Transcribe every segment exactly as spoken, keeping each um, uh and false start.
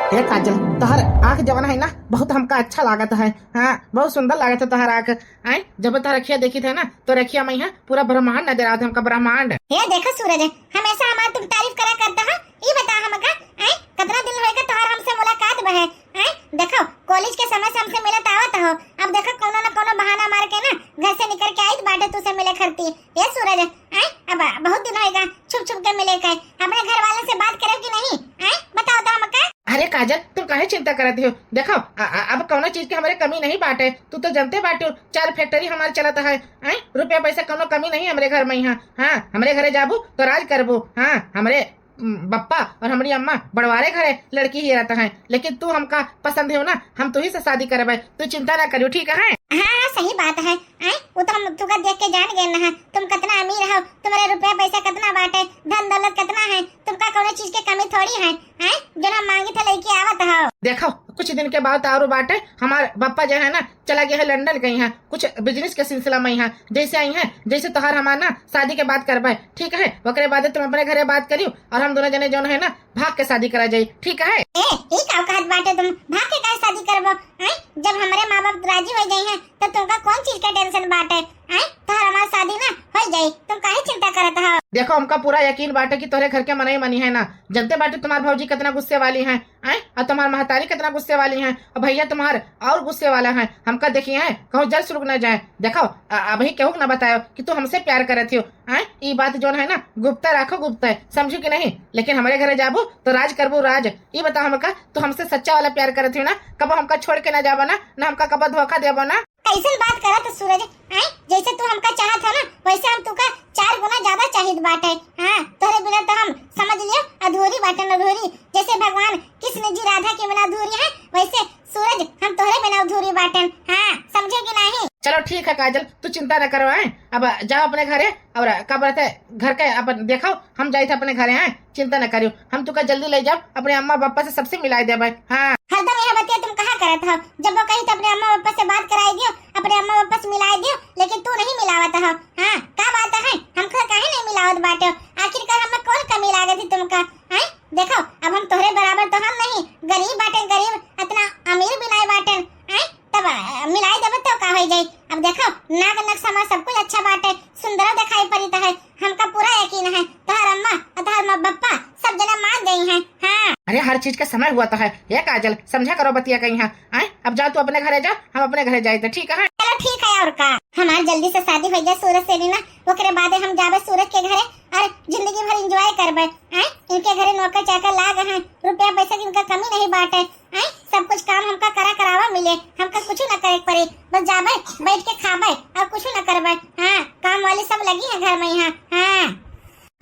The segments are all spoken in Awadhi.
हे काजल, तोहर आँख जवन है ना, बहुत हमका अच्छा लागत है। हाँ, बहुत सुंदर लागत है तोहर आँख। आय, जब तोहर अखिया देखित है ना, तो अखिया में है पूरा ब्रह्मांड नजर आवत है हमका, ब्रह्मांड। हे देखो सूरज, हमेशा हमार तुम तारीफ करा करता हो, ई बता हमका, आय, कितना दिन होएगा तोहर हमसे मुलाकात बहे, आय, देखो, कॉलेज के समय से हमसे मिलत आवत हो, अब देखो कौनो न कौनो बहाना मार के ना घर से निकल के आइत बाटे तू से मिले खरती। ए सूरज, आय, अब बहुत दिन होएगा छुप छुप के मिले के, अपने घर वाले से बात करे कि नहीं? आय, बताओ तो हमका। अरे काजल, तुम काहे चिंता करत हो? देखो, अ-, अ-, अब कौनो चीज के हमरे कमी नहीं बाटे, तू तो जनते बाटे, चार फैक्ट्री हमार चलत है, आय, रुपया पैसा कौनो कमी नहीं हमरे घर में यहाँ। हाँ, हमरे घरे जाबू तो राज करबू। हाँ, हमरे उम, बप्पा और हमरी अम्मा बड़वारे घरे लड़की हेरत हैं, लेकिन तू हमका पसंद हो ना, हम तू ही से शादी करबे, तू चिंता ना करियो, ठीक है? हाँ, हाँ, सही बात है। आय, वो तो हम तुका देख के जान गए ना, तुम कितना अमीर हो, तुम्हारे रुपया पैसा कितना बाटे, धन दौलत कितना है, तुमका कौनो चीज के कमी थोड़ी है, आय, जो हम मांगी थे लड़की आवत हो। देखो, कुछ दिन के बाद और बाटे, हमार बप्पा जो है ना, चला गया है लंदन कहीं है, कुछ बिजनेस के सिलसिला में है। जैसे आई है, जैसे तोहार हमार ना शादी के बात करबे, ठीक है? ओकरे बाद तुम अपने घरे बात करियो और हम दोनों जने जौन है ना, भाग के शादी करा जाई, ठीक है? ए, ई का कहत बाटे तुम? भाग के काहे शादी करबो? हैं? जब हमरे माँ बाप राजी हो जाई हैं, तो तुमका कौन चीज का टेंशन बाटे? हैं? तोहर हमार शादी ना हो जाई, तुम काहे चिंता करत हो? देखो, हमका पूरा यकीन बाटे कि तोहरे घर के मनई मनी है ना, जनते बाटे तुम्हार भौजी कितना गुस्से वाली हैं। आय, और तुम्हार महतारी कितना गुस्से वाली हैं, और भैया तुम्हार और गुस्से वाला है। हमका देखी है, कहूँ जल सुलग न जाए। देखो, अ-, अभी केहू के ना बतायो कि तू हमसे प्यार करत हो। आय, ई बात जोन है ना, गुप्ता रखो गुप्ता, समझू कि नहीं? लेकिन हमरे घरे जाबू तो राज करबू राज। ई बताओ हमका, तू हमसे सच्चा वाला प्यार करत हो ना, कबो हमका छोड़ के ना जाबो ना, ना हमका कबो धोखा देबो ना। कैसन बात करत सूरज, आय? जैसे तू हमका चाहत हो ना, वैसे हम तुका चार गुना ज्यादा चाहित बाटे। हाँ, तोहरे बिना तो हम समझ लियो अधूरी बाटन, अधूरी। जैसे भगवान कृष्ण जी राधा के बिना अधूरी है, वैसे सूरज हम तोहरे बिना अधूरी बाटन। हाँ, समझे कि नहीं? चलो ठीक है काजल, तू चिंता न करो, आय? अब जाओ अपने घरे और का बोलते घर के अपन देखो, हम जाइत है अपने घरे, आय? चिंता न करियो, हम तुका जल्दी ले जाओ, अपने अम्मा पापा से सबसे मिलाई देबे। हाँ। हरदम यह बतिया तुम कहा करत हो? जब वो कही तो अपने अम्मा पापा से बात कराई दियो, अपने अम्मा पापा से मिलाई दियो, लेकिन तू नहीं मिलावत हो। हाँ, का बात है? हमका काहे नहीं मिलावत बाटे? आखिरकार हमें कौन कमी लागत थी तुमका? हैं? देखो, अब हम तोहरे बराबर तो हम नहीं, गरीब बाटेन, गरीब, इतना अमीर भी नहीं बाटेन, हैं? तब, अ, मिलाई देबे तो का हो जाई? अब देखो, नाग नक्शा में सब कुछ अच्छा बाटे, सुंदर दिखाई पड़त है, हमका पूरा यकीन है, तोहर अम्मा और तोहर माँ बप्पा सब जना मान गई हैं। हाँ। अरे, हर चीज का समय हुआ तो है। ये काजल, समझा करो बतिया कहीं है। आय, अब जा तू अपने घरे जा, हम अपने घरे जाइत है, ठीक है? चलो ठीक है, और का। हमार जल्दी से शादी हो जाए सूरज से भी ना, ओकरे बाद हम जाबे सूरज के घरे और जिंदगी भर एंजॉय करबे। आय, इनके घरे नौकर चाकर लाग हैं, रुपया पैसा की इनका कमी नहीं बाटे। आय, सब कुछ काम हमका करा करावा मिले, हमका कुछ ना करे के पड़े, बस जाबे बैठ के खाबे और कुछ ना करबे। हाँ, काम वाली सब लगी है घर में यहाँ। हाँ,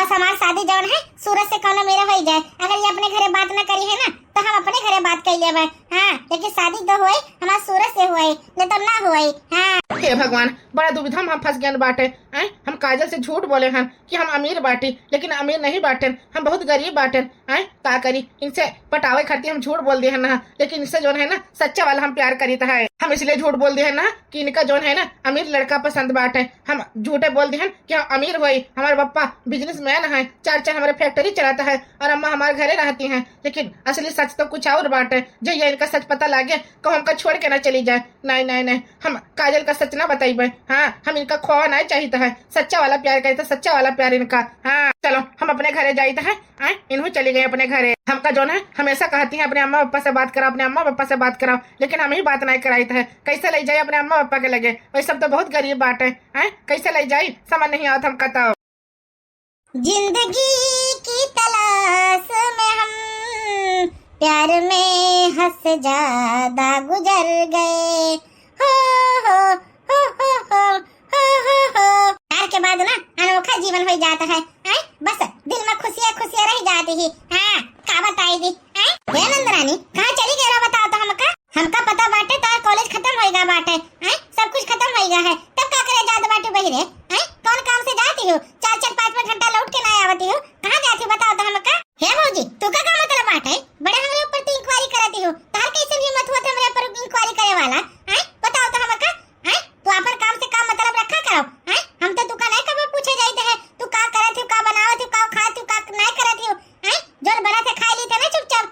बस हमार शादी जौन है सूरज से कौनो मेरा हो जाए, अगर ये अपने घरे बात ना करी है ना तो हम अपने घरे बात कर लेबे। हाँ, लेकिन शादी तो होए हमार सूरज से होए, नहीं तो ना होए। हाँ। हे भगवान, बड़ा दुविधा में हम फंस गए बाटे। आय, हम काजल से झूठ बोले हन कि हम अमीर बाटी, लेकिन अमीर नहीं बाटेन, हम बहुत गरीब बाटेन। आय, का करी, इनसे पटावे खातिर हम झूठ बोल दिए हैं ना, लेकिन इनसे जौन है ना सच्चा वाला हम प्यार करीत है। हम इसलिए झूठ बोल दिए हैं ना कि इनका जौन है ना अमीर लड़का पसंद बाटे। हम झूठे बोल दिए हैं कि हम अमीर होई, हमारे पापा बिजनेसमैन हैं, चार चार हमारे फैक्ट्री चलाता है और अम्मा हमारे घरे रहती हैं, लेकिन असली सच तो कुछ और बाटे। जो ये इनका सच पता लागे, कहूँ हमका छोड़ के ना चली जाए। नहीं, नहीं, नहीं, हम काजल का सच ना बताइबे। हाँ, हम इनका खोआ नहीं चाहित है, सच्चा वाला प्यार करीत है, सच्चा वाला प्यार इनका। हाँ, चलो, हम अपने घरे जाइत है। आय, इन्हू चली गई अपने घरे। हमका जौन है हमेशा कहती है अपने अम्मा पापा से बात कराओ, अपने अम्मा पापा से बात कराओ, लेकिन हम ही बात नहीं कराइत है। कैसे ले जाई अपने अम्मा पापा के लगे? वही सब तो बहुत गरीब बाटे। आय, कैसे ले जाई, समझ नहीं आवत हमका तो। जिंदगी की तलाश में हम प्यार में हद से ज्यादा गुजर गए। हो, हो, हो, हो, हो, हो, हो, हो। प्यार के बाद ना अनोखा जीवन हो जाता है। हैं? बस दिल में खुशियाँ, खुशियाँ रह जाती ही। हाँ, का बताई दी? हैं? हे नंदरानी, कहाँ चली गए रहो बताओ तो हमका? हमका पता बाटे तार कॉलेज खत्म होइगा बाटे। हैं? सब कुछ खत्म होइगा है। तब का करे जात बाटे बहिरे? हैं? कौन काम से जाती हो? चार चार पाँच पाँच घंटा लौट के ना आवती हो। कहाँ जाती हो बताओ तो हमका? हे भौजी, तू का, का मतलब बाटे? बड़े हमरे ऊपर तू इंक्वायरी करती हो। तार कैसे हिम्मत हुआ था हमरे ऊपर इंक्वायरी करे वाला? हैं? बताओ तो हमका? हैं? तू अपन काम से काम मतलब रखा करो। हैं? हम तो तू का नहीं कबो पूछे जाइत है, तू का करत हो, का बनावत हो, का खात हो, का नहीं करत हो। हैं? जौन बनत है खाई ली थे ना चुपचाप।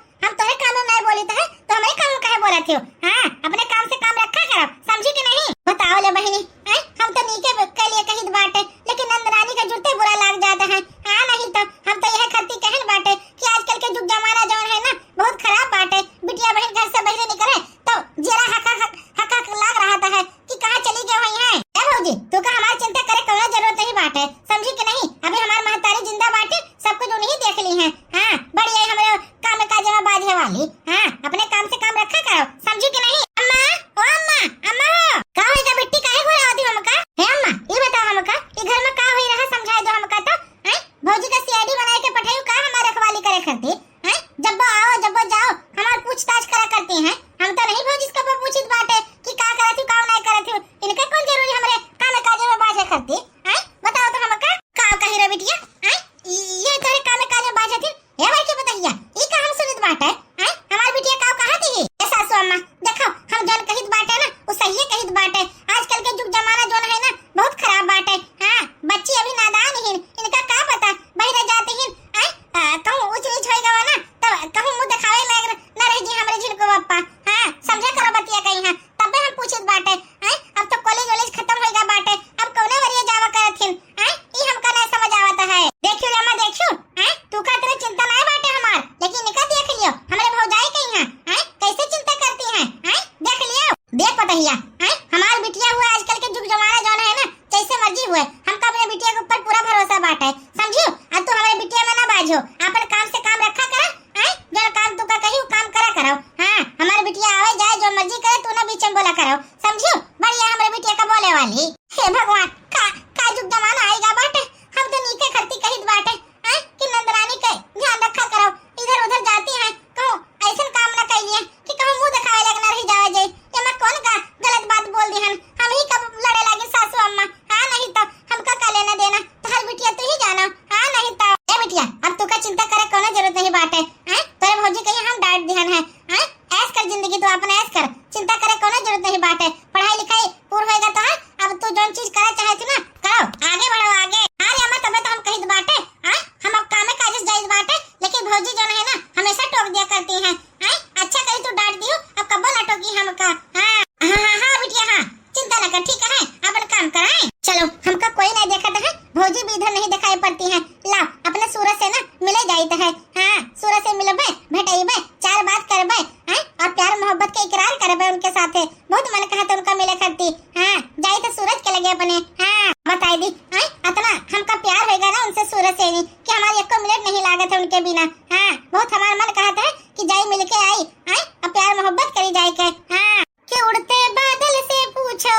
क्यों? हाँ, अपने काम से काम रखा करो, समझी कि नहीं? बताओ ले बहिनी, हैं? हम तो नीके ब-, के लिए कहित बाटे, लेकिन नंदरानी का जुरते बुरा लाग जाता है। हाँ, नहीं तो हम तो यह खत्ती कहन बाटे कि आजकल के जुग जमाना जौन है ना, बहुत खराब बाटे। बिटिया बहिन घर से बहरे निकले तो जरा हक हक, हक हक लाग रहा था है कि कहाँ चली गई हुई है। ए भौजी, तू का हमार चिंता करे कौनो जरूरत नहीं बाटे, समझी कि नहीं? अभी हमार महतारी जिंदा बाटे, सब कुछ उन्हीं देख ली है। हाँ, बड़ी आई हमरे काम काज में बाझे वाली। हाँ, अपने काम से काम रखा करो, समझी कि नहीं? अम्मा, ओ अम्मा, अम्मा हो, का होई गा बिट्टी, काहे घुरावत हो हमका? हे अम्मा, ई बताओ हमका, ई घर में का होई रहा, समझाई दो हमका तो। हैं? भौजी का सीआईडी बनाए के पठाई का हमार रखवाली करे खातिर? हैं? जब्बो आओ, जब्बो जाओ, हमार पूछताछ करा करती हैं। हम तो नहीं भौजी से कबो पूछित बाटे कि का करत हो, का नहीं करत हो। इनके कौन जरूरी हमरे काम काज में बाझे करती? हैं? बताओ तो हमका, का कही रे बिटिया? हैं? ई, ये तोरे काम काज में बाझे थी? ए भाई के बतहिया, ई का हम सुनित बाटे? हैं? हमार बिटिया का कहा थी? ए सासू अम्मा, देखो, हम जौन कहित बाटे ना, वो सही कहित बाटे। आजकल के जुग जमाना जौन है ना, बहुत खराब बाटे। हाँ, बच्ची अभी नादान हिन, इनका का पता, बहिरे जाती हिन, हैं? आ, कहूँ ऊंच नीच होई गवा ना, तब कहूँ मुंह दिखावे लायक न, न रह जी हमरे झिनको बप्पा। हाँ, समझा करो बतिया कहीं, हाँ, तबे हम पूछित बाटे, हैं? अब तो कॉलेज वॉलेज खत्म होई गा बाटे, अब कौने वरिया जावा करत हिन, हैं? ई हमका नहीं समझ आवत है। देखियो रे अम्मा, देखियो, हैं? तू का इतने चिंता नहीं बाटे हमार, लेकिन इनका देख लियो, हमरे भौजाई कहीं, हैं? कैसे चिंता करती हैं, हैं? देख लियो। देख पतहिया, हैं? हमार बिटिया हुए आजकल के जुग जमाना जौन है ना, जैसे मर्जी हुए, हमका अपने बिटिया के ऊपर पूरा भरोसा बाटे, समझियो? अब तू हमरे बिटिया में ना बाझो, अपन काम से काम रखा करा, हैं? जौन काम तू का कही, वो काम करा करो। हाँ, हमार बिटिया आवे जाए, जो मर्जी करे, तू ना बीच में बोला करो, समझियो? बढ़िया हमरे बिटिया का बोले वाली। हे भगवान, का, का जुग जमाना आएगा बाटे, हम तो नीके खरती कहित बाटे, हैं? कि नंदरानी के ध्यान रखा करो, इधर उधर जाती हैं, कहूँ ऐसन काम न कइलिए कि कहूँ मुंह दिखावे लायक न रह जावे जे। ये मैं कौन का गलत बात बोल दी हन? हम ही कब लड़े लागे सासू अम्मा? हाँ, नहीं तो हमका का लेना देना? तोहर बिटिया तू ही जानो। हाँ, नहीं तो। ए बिटिया, अब तू का चिंता करे कोनो जरूरत नहीं बाटे, हैं? तोरे भौजी कहीं हम डांट दिहन है, हैं? ऐश कर जिंदगी तू अपन ऐश कर, चिंता करे कोनो जरूरत नहीं बाटे। पढ़ाई लिखाई पूर होएगा तोहार, अब तू जौन चीज करे चाहे तू ना करो, आगे बढ़ो आगे। हाँ रे अम्मा, तबे तो हम कहित बाटे, हाँ? हम अब कामे काजे से जाइत बाटे, लेकिन भौजी जौन है ना, हमेशा टोक दिया करती हैं, हैं? अच्छा कही तू डांट दियो, अब कब्बो ना टोकी हमका। हाँ, हाँ, हाँ, हाँ, बिटिया, हाँ, चिंता ना कर, ठीक है, अपन काम कराए। चलो, हमका कोई नहीं देखत है, भौजी भी इधर नहीं दिखाई पड़ती है। लाओ, अपने सूरज से ना मिले जाइत है। हाँ, सूरज से मिलबे, भेटइबे, चार बात करबे, हैं? और प्यार मोहब्बत के इकरार करबे उनके साथे। बहुत मन कहत उनका मिले खाती। हाँ, जाइत सूरज के लगे अपने। हाँ, बताई दी, हैं? अतना हमका प्यार होएगा ना उनसे सूरज से ही कि हमार एको मिनट नहीं लागत है उनके बिना। हाँ, बहुत हमार मन कहत है कि जाई मिल के आई, हैं? और प्यार मोहब्बत करी जाए के। हाँ। कि उड़ते बादल से पूछो,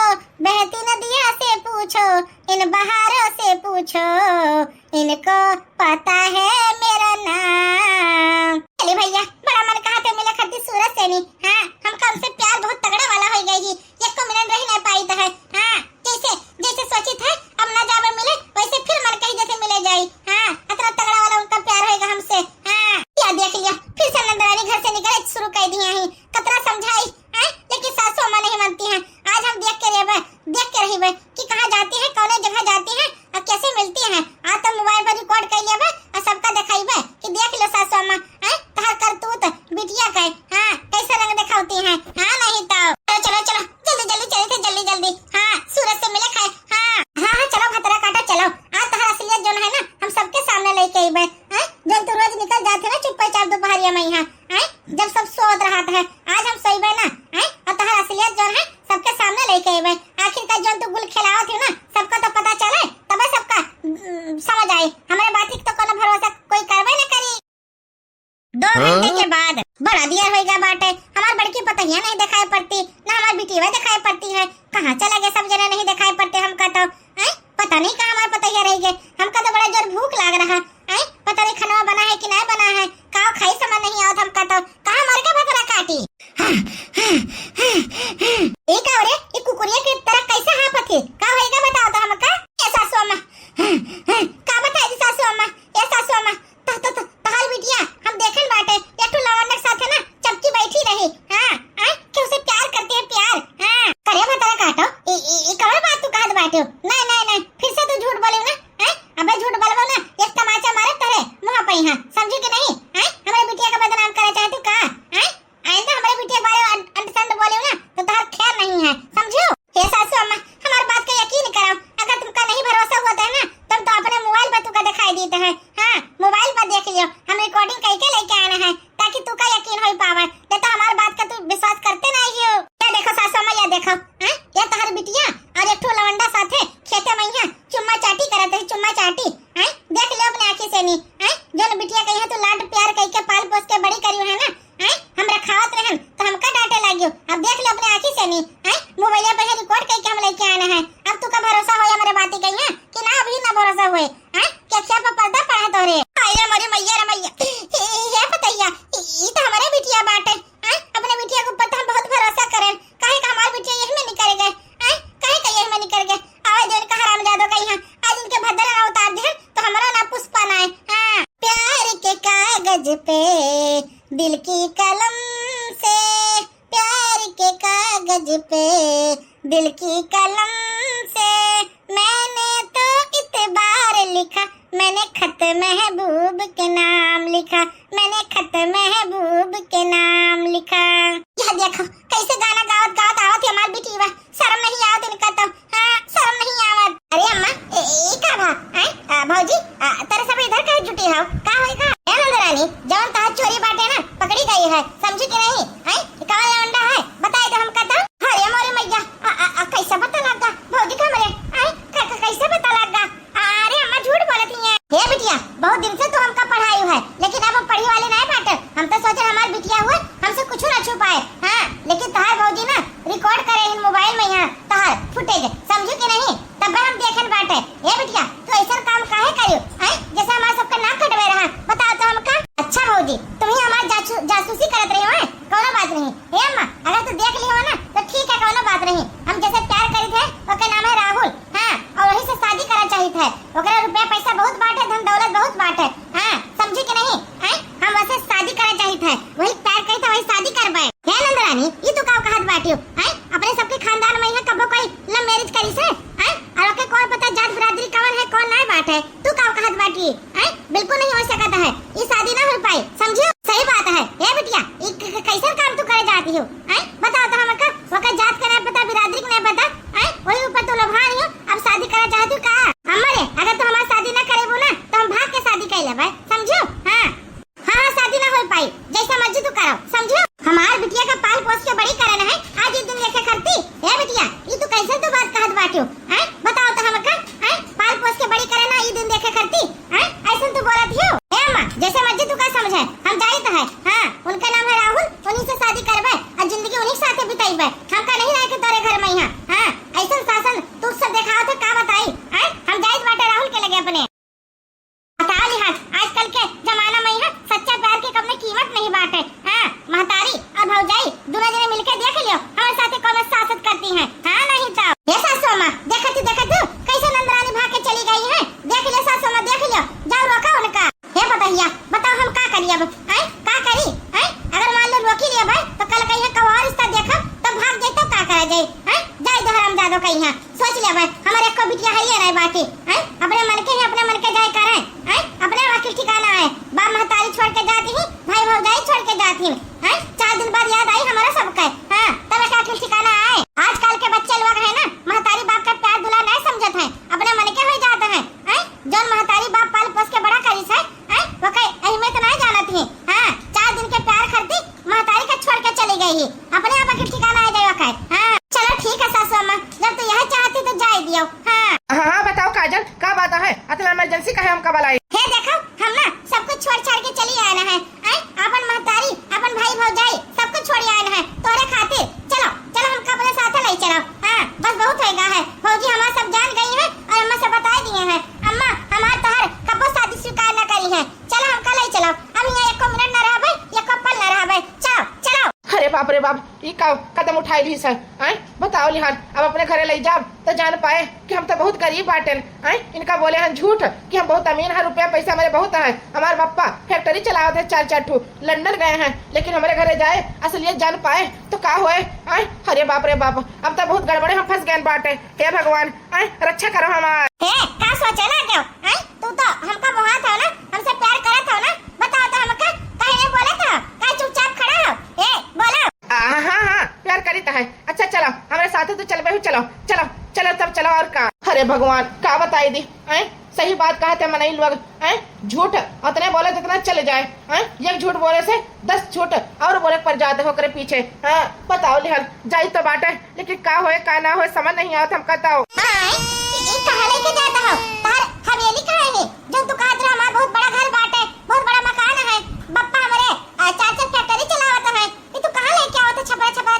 बहती नदिया से पूछो, इन बहारों से पूछो, इनको पता है मेरा नाम। चली भैया, बड़ा मन कहत है मिले खातिर सूरज से नहीं। हाँ, हमका उनसे प्यार बहुत तगड़ा वाला हो गई ही, एको मिनट रह नहीं पाइत है। हाँ, जैसे, जैसे सोचित है अब ना जावे मिले, वैसे फिर मन कही जैसे मिले जाई। हाँ, इतना तगड़ा वाला उनका प्यार होएगा हमसे। हाँ, या देख लिया, फिर से नंदरानी घर से निकले शुरू कर दिया ही। कतरा समझाई, हैं? लेकिन सासू अम्मा नहीं मानती हैं। आज हम देख के रहबे, देख के रहिबे कि कहाँ जाती है, कौने जगह जाती है और कैसे मिलती है। आज तो मोबाइल पर रिकॉर्ड कर लेबे और सबका दिखाइबे कि देख लो सासू अम्मा, हैं? तहर करतूत बिटिया के, हाँ, कैसे रंग दिखाती हैं। हाँ, नहीं तो। चलो, चलो, चलो, जल्दी, जल्दी चली थे, जल्दी, जल्दी। हाँ, सूरज से मिले खाए। हाँ, हाँ, हाँ, चलो, भतरा काटा, चलो। आज तहर असलियत जौन है ना, हम सबके सामने लेके अइबे, हैं? जौन तू रोज निकल जाते ना चुप्पे चाप दोपहरिया में यहाँ, हैं? जब सब सोत रहत है, आज हम सोइबे ना, हैं? और तोहर असलियत जौन है, सबके सामने लेके अइबे। आखिर का जौन तू गुल खेलावत है ना, सबका तो पता चले, तबे सबका, उम, समझ आए। हमरे बात के तो कोनो भरोसा कोई करबे न करी। दो हाँ? घंटे के बाद बड़ा दियर होइगा बाटे, हमार बड़की पतहिया नहीं दिखाई पड़ती, ना हमार बिटिया दिखाई पड़ती है। कहाँ चले गए सब जने, नहीं दिखाई पड़ते हमका तो। हैं? पता नहीं कहाँ हमार पतैया रह गए। हमका तो बड़ा जोर भूख लाग रहा। हैं? पता नहीं खाना बना है कि नहीं बना है। का खाई समझ नहीं आवत हमका तो। कहाँ मर के भतरा काटी? ए का रे? ई कुकुरिया के तरह कैसे हाँफत है? का होएगा बताओ तो हमका? ए सासू अम्मा। का बताई दी सासू अम्मा? ए सासू अम्मा, त, त, त, तहार बिटिया, हम देखन बाटे, एक ठो लवंडक साथे ना चपकी बैठी रही। हाँ, आय, कि उसे प्यार करती है, प्यार। हाँ, करे भतरा काटो, ई, ई, ई कवन बात तू कहत बाटे? नहीं, नहीं, नहीं, फिर से तू झूठ बोले ना, हैं? अबे झूठ बोलबो ना, एक तमाचा मारे तोरे मुँह पे यहाँ, समझी कि नहीं? हैं? हमरे बिटिया का बदनाम करे चाहे तू का? हैं? आइंदा हमरे बिटिया के बारे में अंट, अंट क्यों? अब देख लो अपने आँखी से नहीं, हैं? मोबाइल पर है record करके हम लेके आए हैं। अब तू का भरोसा होए हमरे बाती कहिया कि ना, अभी ना भरोसा होए, हैं? क्या क्या पर पर्दा पड़ा है तोरे? अरे मोरी मैया रे मैया, हे, हे पतैया, ई तो हमारे बिटिया बाटे, हैं? अपने बिटिया के ऊपर तो हम बहुत भरोसा करें, काहे का हमार बिटिया यही में निकल गए, हैं? काहे का यही में निकल गए? आवे जो इनका हरामजादों का यहाँ, आज इनके भद्दर ना उतार दे तो हमारा ना पुष्पा ना है। हाँ, प्यार के कागज पे दिल की कलम से, प्यार के कागज पे दिल की कलम से मैंने तो इतबार लिखा, मैंने खत महबूब के नाम लिखा, मैंने खत महबूब के नाम लिखा। यह देखो कैसे गाना गावत गावत आवत है हमार बिटिया, शर्म नहीं आवत इनका तो, हाँ, शर्म नहीं आवत। अरे अम्मा, ए, ई का भा, हैं? आ, भौजी, आ, तेरे सब इधर काहे जुटी हो? का होई का? ए नंदरानी, जवन तहार चोरी बाटे ना, पकड़ी गई है, समझी कि नहीं? हैं? ई कवन लौंडा है? बताए दो हमका तो। अरे मोरी मैया, आ, आ, आ, कैसे पता लगा? भौजी का हमरे, हैं? क-, क-, कैसे पता लगा? अरे अम्मा झूठ बोलत ही है। हे बिटिया, बहुत दिन से तू हमका पढ़ाई है, लेकिन अब हम पढ़ी वाले नहीं बाटे। हम तो सोचे हमार बिटिया हुए, हमसे कुछ ना छुपाए। हाँ, लेकिन तहार भौजी ना record करे इन मोबाइल में यहाँ तहार footage, समझू कि नहीं? तब हम देखन बाटे। ए बिटिया, तू ऐसा काम काहे करियो? हैं? जैसे हमारे सबके नाक कटवे रहा, बताओ तो हमका। अच्छा भौजी, तुम ही हमार जासू-, जासूसी करत रही हो, हैं? कौनो बात नहीं। हे अम्मा, अगर तू देख ली हो ना, तो ठीक है, कौनो बात नहीं। हम जैसे प्यार करी थे, ओके नाम है राहुल, हाँ, और वही से शादी करा चाहित है। ओकरा रुपया पैसा बहुत बाटे, धन दौलत बहुत बाटे, हाँ, समझी कि नहीं? हैं? हम वैसे शादी करा चाहित है, वही प्यार करी तो वही शादी करबे। हे नंदरानी, ई तू का कहत बाटियो? हैं? अपने सबके खानदान में यहाँ कबो कोई love marriage करी से? हैं? और ओके कौन पता जात बिरादरी कवन है, कौन नाय बाटे? तू का कहत बाटी? हैं? बिल्कुल नहीं हो सकत है, ई शादी ना हो पाई, समझियो? सही बात है। ए बिटिया, ई क-, क-, कैसन काम तू करे जाती हो? हैं? बताओ तो हमका, ओकर जात के नहीं पता, बिरादरी के नहीं पता, हैं? वही ऊपर तू लोभानी हो, अब शादी करे चाहती हो का? अम्मा रे, अगर तू हमार शादी ना करेबू ना, तो हम भाग के शादी कर लेबे, समझियो? हाँ। हाँ, हाँ, शादी ना हो पाई, जैसा मर्जी तू करो, समझियो? हमार बिटिया का पाल पोस के बड़ी करन है, आज ई दिन देखे खरती। ए बिटिया, ई तू कैसे तू बात कहत बाटियो? हैं? बताओ तो हमका, हैं? पाल पोस के बड़ी करन है, ई दिन देखे खरती, हैं? ऐसन तू बोलत हियो? ए अम्मा, जैसे मर्जी तू का समझे, हम जाइत है। हाँ, उनका नाम है राहुल, उन्हीं से शादी करबे, और जिंदगी उन्हीं के साथे बिताइबे। हमका नहीं रहे के तोरे घर में यहाँ। हाँ, ऐसन शासन तू सब देखावत है, का बताई? हैं? हम जाइत बाटे राहुल के लगे अपने। बताओ लिहाज, आजकल के जमाना में यहाँ सच्चा प्यार के कवनो कीमत नहीं बाटे। हाँ, महतारी और भौजाई दोनों जने मिलके देख लियो, हमारे साथे कौन सासत करती हैं। हाँ, नहीं तो। ये सासू अम्मा, देखत ही देखत तू कैसे नंदरानी भाग के चली गई है। देख लियो सासू अम्मा, देख लियो, जाओ रोका उनका। हे पतहिया, बताओ हम का करी अब, हैं? का करी, हैं? अगर मान लो रोकी लिया भाई, तो कल कहीं कौआ रिश्ता देखब, तब भाग जाई, तब का करा जाई, हैं? जाई दो हरामजादो कहीं, सोच ले भाई, हमारे एको बिटिया है ये नहीं बाकी, हैं? अपने मन के ही, अपने मन के जाए करें, हैं? अपने वकील ठिकाना है, बाप महतारी छोड़ के जाती ही, भाई भौजाई छोड़ के जाती ही, हैं? चार दिन बाद याद आई हमारा सबके, हाँ, तब एक वकील ठिकाना आए। आजकल के बच्चे लोग है ना, महतारी बाप का प्यार दुलार नहीं समझत है, अपने मन के हो जाते हैं, हैं? जौन महतारी बाप पाल पोस के बड़ा करिस है, हैं? ओके अहमियत ना जानत ही। हाँ, चार दिन के प्यार खरती महतारी के छोड़ के चली गई ही। अपने आप के ठिकाना आ जाए ओके। हाँ, चलो ठीक है सासू अम्मा, जब तू यह चाहती तो जाए दियो। हाँ। हाँ, हाँ, बताओ काजल, का बात है? अतना emergency का है हमका बुलाई? हे देखो, हम ना सब कुछ छोड़ छाड़ के चली आए ना है। हैं? अपन महतारी, अपन भाई भौजाई, सब कुछ छोड़ आए ना है तोरे खातिर। चलो, चलो हमका अपने साथ ले चलो। हाँ, बस बहुत होएगा है। भौजी हमार सब जान गई है और अम्मा से बता दिए हैं। अम्मा, हमार तोहर कबो शादी स्वीकार न करी है। चलो, हमका ले चलो। हम यहाँ एको मिनट न रहबे, एको पल न रहबे। चलो, चलो। अरे बाप रे बाप, ई का कदम उठाई ली सर? आय, बताओ लिहान, अब अपने घरे ले जाब तो जान पाए कि हम तो बहुत गरीब बाटेन। आय, इनका बोले हन झूठ कि हम बहुत अमीर हैं, रुपया पैसा हमारे बहुत है। हमार पप्पा factory चलावत है, चार चार ठो, लंदन गए हैं, लेकिन हमारे घरे जाए, असलियत जान पाए तो का होए? आय, अरे बाप रे बाप, अब तो बहुत गड़बड़े हम फंस गए बाटे। हे भगवान, आय, रक्षा करो हमार। हे, का सोचे लागो? आय, तू तो हमका मोहात हो ना, हमसे प्यार करत हो ना, बताओ तो हमका काहे नहीं बोलत हो? काहे चुपचाप खड़ा हो? ए, बोलो। आ, हाँ, हाँ, प्यार करीत है। अच्छा चलो, हमरे साथे तो चलबे हो, चलो, चलो, चलो तब चलो और का। अरे भगवान, का बताई दी, हैं? सही बात कहत है मनई लोग, हैं? झूठ उतने बोले जितना चल जाए, हैं? एक झूठ बोले से दस झूठ और बोले पर जाते हो करे पीछे। हाँ, बताओ लिहन, जाई तो बाटे, लेकिन का होए, का ना होए, समझ नहीं आवत हमका तो। आय, ई, ई कहाँ लेके जाता हो? तोहर हवेली कहाँ है? जो तू कहत रहा, हमार बहुत बड़ा घर बाटे, बहुत बड़ा मकान है, बप्पा हमरे, आ, चार चार factory चलावत है, ई तू कहाँ लेके आवत है छपरा छपरा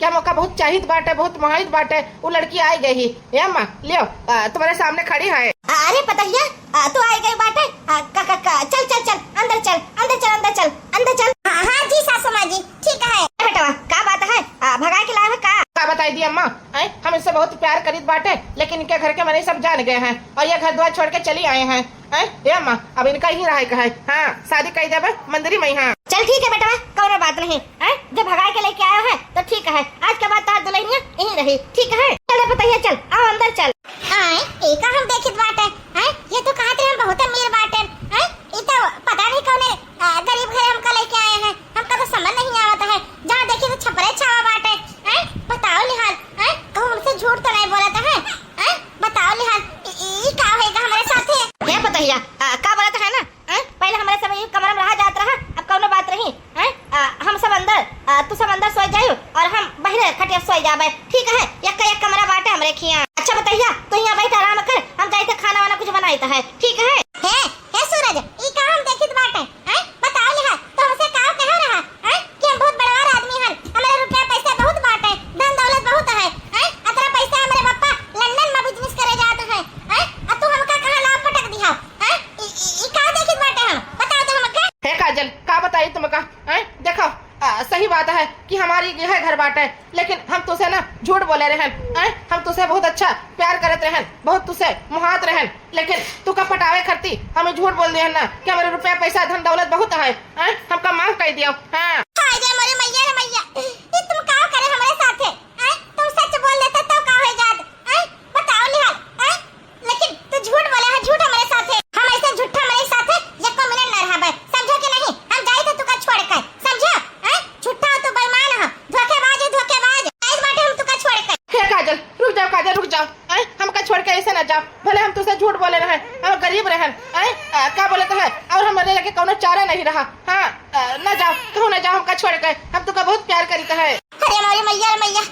हम ओका बहुत चाहित बाटे, बहुत मोहाइत बाटे। उ लड़की आइ गइ ही। ए अम्मा, लियो, अ, तुम्हरे सामने खड़ी है। अ-, अरे पतहिया, अ, तू आइ गइ बाटे? अ, का, का, का, चल, चल, चल, अंदर चल, अंदर चल, अंदर चल, अंदर चल। हाँ, हाँ जी सासू माँ जी, ठीक है। ए बेटवा, का बात है? अ, भगाइ के लाए है का? का बताइ दी अम्मा, हैं? हम इनसे बहुत प्यार करित बाटे, लेकिन इनके घर के मनई सब जान गए हैं और ये घर द्वार छोड़ के चली आए हैं। हैं? ए अम्मा, अब इनका यहीं रहइ का है। हाँ, शादी कइ देबे मंदिरी मइहाँ। चल ठीक है बेटवा, कउनो बात नहीं। हैं? जब भगाइ के लइके आयो है तो ठीक है, आज के बाद तोहार दुलहिनिया यहीं रही, ठीक है? चल रे पतहिया, चल, आव अंदर चल। आए, ई का हम देखित बाटे? हैं? ये तो कहत रहे हम बहुत अमीर बाटे। हैं? ई तो पता नहीं कउने, अ, गरीब घरे हमका लइके आए हैं। हमका तो समझ नहीं आवत है। जहाँ देखी तो छपरे छावा बाटे। हैं? बताओ निहाल, हैं? कहूँ हमसे झूठ तो नहीं बोलत है? हैं? बताओ निहाल, ई, ई का होइगा हमरे साथे? हे पतहिया, अ, का बोलत है ना? हैं? पहिले हमरे सब ई कमरा में रहा जात रहा, अब कउनो बात नहीं, हैं? अ, हम सब अंदर, अ, तू सब अंदर सोइ जाइयो और हम बहिरे खटिया सोइ जाबे, ठीक है? यक्का एक कमरा बाटे हमरे खियाँ। अच्छा पतहिया, तू हियाँ बैठ, आराम कर, हम जाइत है खाना वाना कुछ बनाइत है, ठीक है? हे, हे सूरज, ई का हम देखित बाटे, हैं? बताओ लिहा, तो हमसे का कहो रहा, हैं? कि हम बहुत बड़वार आदमी हन, हमरे रुपया पैसा बहुत बाटे, धन दौलत बहुत है, हैं? अतना पैसा हमरे पप्पा लंदन में business करे जात है, हैं? आ तू हमका कहाँ लाभ पटक दिहा, हैं? ई, ई, ई का देखित बाटे हम? बताओ तो हमका। हे काजल, का बताई तुमका, हैं? देखो, आ, सही बात है कि हमारी यह घर बाटे, लेकिन हम तुसे ना झूठ बोले रहन, हैं? हम तुसे बहुत अच्छा प्यार करत रहन, बहुत तुसे मुहात रहन, लेकिन तुका पटावे खरती हमें झूठ बोल दिहन ना कि हमरे रुपया पैसा धन दौलत बहुत है, हैं? हमका माफ कइ दियो, हाँ। हाय रे मोरे मइया रे मइया, ई तुम का करे हमरे साथे, हैं? तुम सच बोल देते तो का होइ जात, हैं? बताओ निहाल, हैं? लेकिन तू झूठ बोले है, झूठ हमरे साथे। हम ऐसे झूठा मनई साथे एको मिनट ना रहबे, समझो कि नहीं? हम जाइत है तुका छोड़ के, समझो? हैं? झूठा तू बेईमान है, धोखेबाज है, धोखेबाज। जाइत बाटे हम तुका छोड़ के। हे काजल, रुक जाओ काजल, रुक जाओ। हैं? हमका छोड़ के ऐसे ना जाओ, भले हम तुसे झूठ बोले रहन, हम गरीब रहन, हैं? आ, का बोलत है? और हमरे लगे कउनो चारा नहीं रहा। हाँ, आ, ना जाओ, कहूँ ना जाओ हमका छोड़ के, हम तुका बहुत प्यार करित है। अरे मोरी मइया रे मइया,